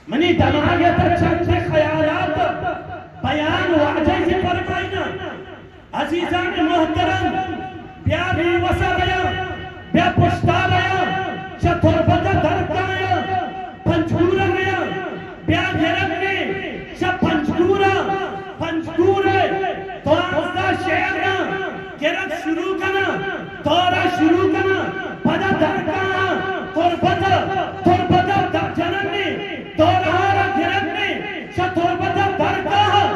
منی دماغ ء تہ چند خیالات بیان واجہ ء فرمائیناں۔ عزیزان محترم، بیا ریوس ء ریاں، بیا پشت ء ریاں، چہ تربت ء در کایاں، پنجگور ء ریاں، بیا گرگیں، چہ پنجگور ء، پنجگور ء دوازدہ شہراں گرگ شروع کناں، دور ء شروع کناں، پدا در کایاں، تربت ء، تربت ء در جننی، دور ء را گرنی، چہ تربت ء در کایاں،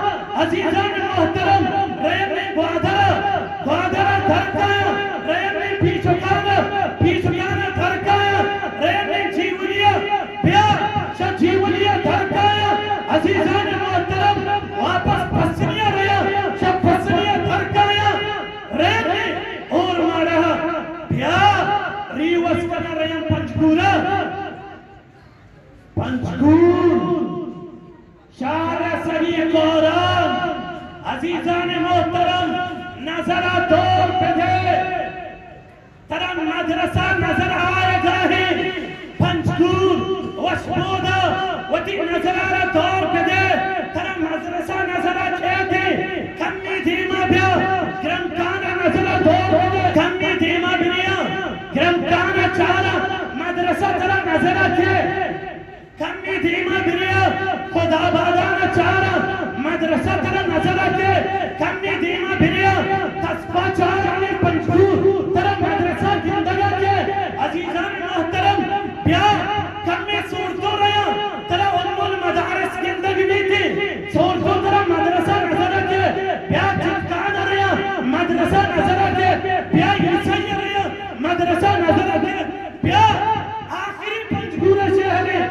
عزیزان محترم، رئیں گوادر ء، گوادر ء در کایاں، رئیں پیچکان ء، پیچکان ء در کایاں، رئیں جیولی ء، بیا چہ جیولی ء در کایاں، عزیزان محترم، واپس پسنی ء ریاں، چہ پسنی ء در کایاں، رئیں اور ماڑہ ء، بیا ریوس کناں ریاں پنجگور ء۔ پنجگور، شہر سری کوران، عزیزان محترم، نظر ء دور بدے، ترا مدرسہ نظر آیگا ہے، پنجگور، وشبودا، وتی نظر ء را دور بدے، ترا مدرسہ نظر ء کیتے، کمی دیما بیا، گرمکان ء نظر ء دور بدے، کمی دیما بنیا۔ گرمکان ء چاراں، مدرسہ ترا نظر ء کئے۔ کمی دیما بریا، خدا بادان ء چاراں، مدرسہ ترا نظر ء کئے۔ کمی دیما بریا، تسپا چاراں پنجگور، ترا مدرسہ گندگ ء کئے۔ عزیزان محترم، بیا کمی سورتو ریاں، ترا ام المدارس گندگ بیتی، سورتو ترا مدرسہ نظر ء کئے۔ بیا چتکان ء ریاں، مدرسہ نظر ء کئے۔ بیا عیسائی ء ریاں، مدرسہ نظر ء کئے۔ بیا آخری پنجگور ء شہر ء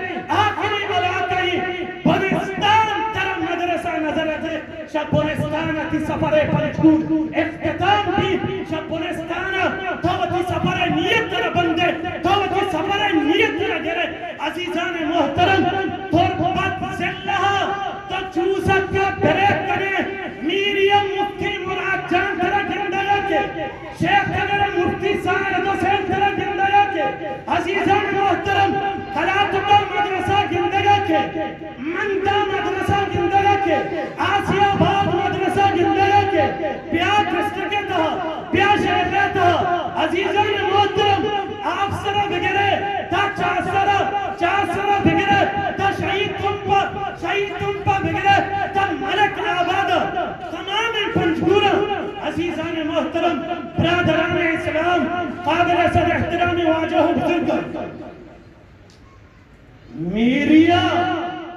آخری علاقہ ء بلستان، ترا مدرسہ نظر ء کئے۔ شہ بلستان ء تئی سفر ء پنجگور اختتام بی۔ شہ بلستان ء تو وتی سفر ء نیت ء بندے، تو وتی سفر ء نیت ء گرے۔ عزیزان محترم، تربت ضلع ء تو چوسک ء بریک کنے، میری ء مفتی مراد جان ترا گندگ ء کئے۔ شیخ ٹگرے، مفتی سعید حسین ترا گندگ ء کئے۔ عزیزان محترم، کلاتک ء مدرسہ گندگ ء کئے۔ مندا مدرسہ گندگ ء کئے۔ آسیا آباد مدرسہ گندگ ء کئے۔ بیا ڈسٹرکٹ ء تہا، بیا شہر ء تہا۔ عزیزان محترم، آپسر ء بگرے تا چارسر ء، چارسر ء بگرے تا شہید تمپ ء، شہید تمپ ء بگرے تا ملک آباد ء۔ تمام پنجگور ء عزیزان محترم، برادران اسلام، قابل صد احترام واجہ و بزرگان، میریا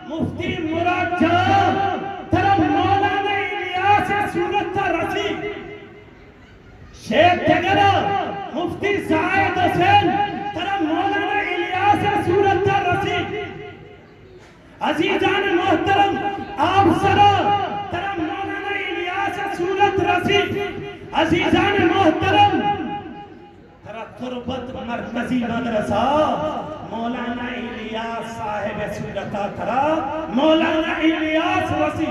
مفتی مراد جان ترا مولانا الیاس صورت ء رسی۔ شیخ ٹگرا مفتی زاہد حسین ترا مولانا الیاس صورت ء رسی۔ عزیزان محترم، آپسرا ترا مولانا الیاس صورت رسی۔ عزیزان محترم، ترا تربت مرکزی مدرسہ مولانا الیاس صاحب صورتا ترا مولانا الیاس رسی۔